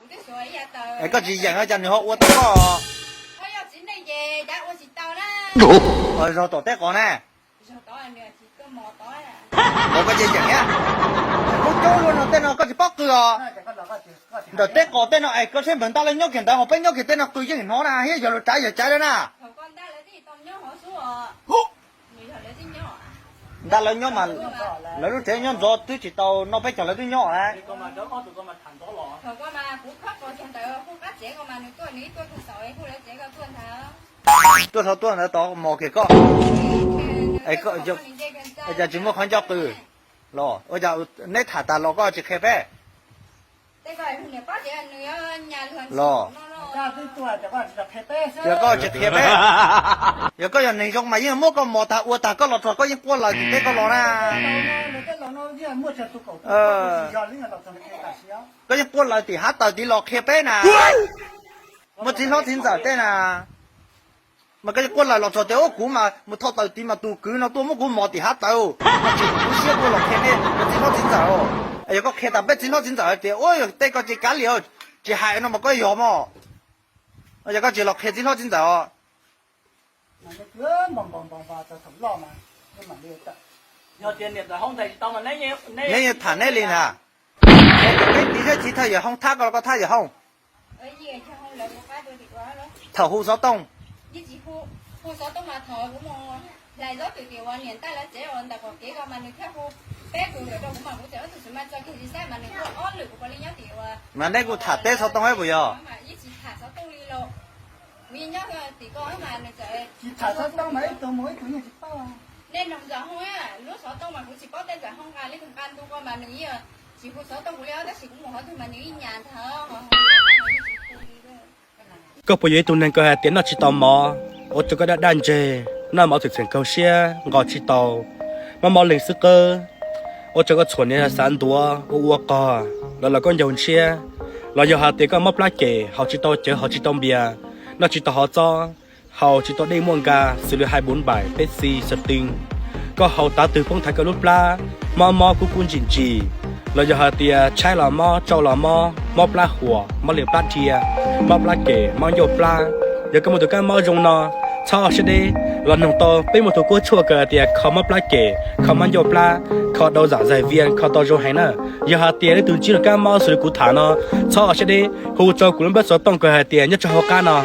Es koj tsis yeem no cas nws ho ua tau koj? Zog tom teb qos na. Ua koj yeem yeem thiab. Lub cub luaj no tej no koj tsis paub qw os. Ntawm teb qos tej no es koj saib npawg ntaj lawv nyob kiag ntawd ho peb nyob kiag tej no qw yeej hnov na thiab yog luag tsav yog tsav lawm na. Ntaj lawv nyob mas lawv lub tsev nyob ntxov twb tsis tau noj peb caug lawv twb nyob na. Tuaj txog tuaj ntawd tod mos kiag koj. Cas tsis muaj qhov nco qw los? Ua cas neb tham tas los koj tsis qhia peb los? Yog koj tsis qhia peb, yog koj yog neeg zoo mas yeej muab koj mos tag ua tag koj los txog koj yeej quaj lawm tim teb koj los na. Koj yeej quaj lawm tim hav taws tid los qhia peb na. Muaj txiv hlob txiv ntxawm tej na. Mas koj yeej quaj lawm los txog tias ua kuv mas mus thauj taws tid mas tus kwv no tuaj muab kuv mos tim hav taws, mas tsis kuv siab kuv los qhia nej cov txiv hlob txiv ntxawm. Yog koj qhia tas peb txiv hlob txiv ntxawm tias ua tej koj ces kav liam, tsis hais no mas koj yog mos. Yog koj tsis los qhia txiv hlob txiv ntxawm os. Neb tham neb li na. Peb tiv thiab txiv thawj yawm hoob thab koj los koj thab yawm hoob. Thaum hu xov tooj. Mas neb kuj tham teb xov tooj ib puas yog? Koj puas yog ib tug neeg koj hais tias noj tsis tau mov, ua rau koj daj daj ntseg, noj mov txheem txheem kaug siab, nqos tsis tau, mob mob leeg xwb qwb, ua rau koj txhuam niag xav ntuav ua ua qog, los los koj ncaug ntshiab, los yog hais tias koj mob plab kem, haus tsis tau cawv, haus tsis tau npias, noj tsis tau hov txob, haus tsis tau dej muaj nkas, xws li hai bốn bảy, Pepsi, Sting, koj haus tav twg poob thaiv koj lub plab, mob mob kub kub ntsim ntsim, los yog hais tias tshaib los mob, tsau los mob, mob plab huam, mob li plab dhia, mob plab kem, mob ncauj plab. Yog koj muaj tus kab mob zoo no, txhob siab deb, los noog tau peb muaj tus kuab tshuaj kws hais tias kho mob plab kem, kho mob ncauj plab, kho đau dạ dày viêm, kho tau zoo heev na. Yog hais tias leej twg ntsib lub kab mob xws li kuv tham no, txhob siab deb, hu rau kuv lub npawb xov tooj kws hais tias nyob rau hauv qab no.